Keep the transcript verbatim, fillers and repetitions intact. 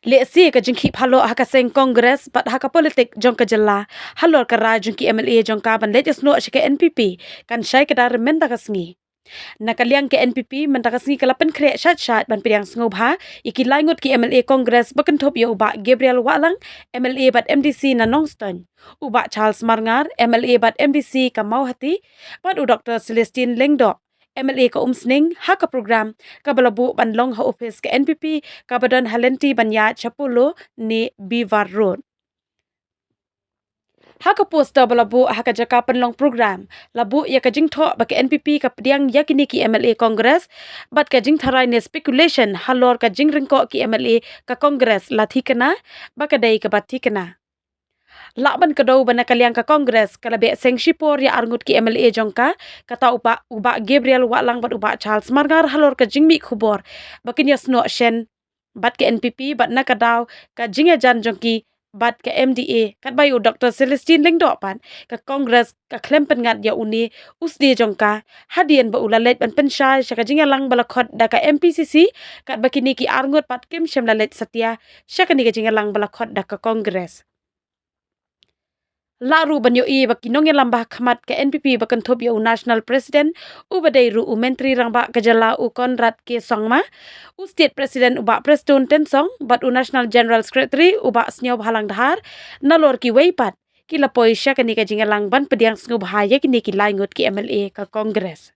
Lehse ka jingkhih phaloh ha ka seng Congress bad ha ka politik jong ka jylla halor ka rai jong ki MLA jong ka ban leit ïasnoh sha ka NPP kan shai kdar mynta ka sngi. Na ka liang ka NPP mynta ka sngi ka la pynkhreh shait shait ban pdiang sngewbha ïa ki lai ngut ki MLA Congress ba kynthup ïa u Bah Gabriel Wahlang, MLA bad MDC na Nongstoiñ, u Bah Charles Marngar, MLA bad MDC ka Mawhati, bad u Doctor Celestine Lyngdoh, MLA ka Umsning, ha ka program kaba la buh ban long ha ophis ka NPP kaba don ha lynti ban ïaid sha Polo ne Beaver Road. Ha ka poster ba la buh ha ka jaka pynlong program, la buh ïa ka jingthoh ba ka NPP ka pdiang ïa kine ki MLA Congress, bad ka jingtharai ne speculation halor ka jingryngkoh ki MLA ka Congress la thikna ba ka dei kaba thikna. Lah ban kdew ba na ka liang ka Congress ka la beh seng shipor ïa arngut ki MLA jong ka, kata u Bah, u Bah Gabriel Wahlang bad u Bah Charles Marngar halor ka jingmih khubor ba kin ïasnoh shen bad ka NPP, bad na ka daw ka jingïajan jong ki bad ka MDA, katba ïa u Doctor Celestine Lyngdoh pat ka Congress ka khlem pynngat ïa une u sdie jong ka, hadien ba u la leit ban pynshai sha ka jingïalang ba la khot da ka MPCC, katba kine ki arngut pat kim shym la leit satia sha kane ka jingïalang ba la khot da ka Congress. Lah ruh ban ïohi ba ki nongïalam ba ha khmat ka NPP ba kynthup ïa u National President uba dei ruh u Myntri Rangbah ka jylla u Conrad K Sangma, u State President u Bah Prestone Tynsong bad u National General Secretary u Bah Sniawbhalang Dhar, nalor kiwei pat ki la poi sha kane ka jingïalang ban pdiang sngewbha ïa kine ki lai ngut ki MLA ka Congress.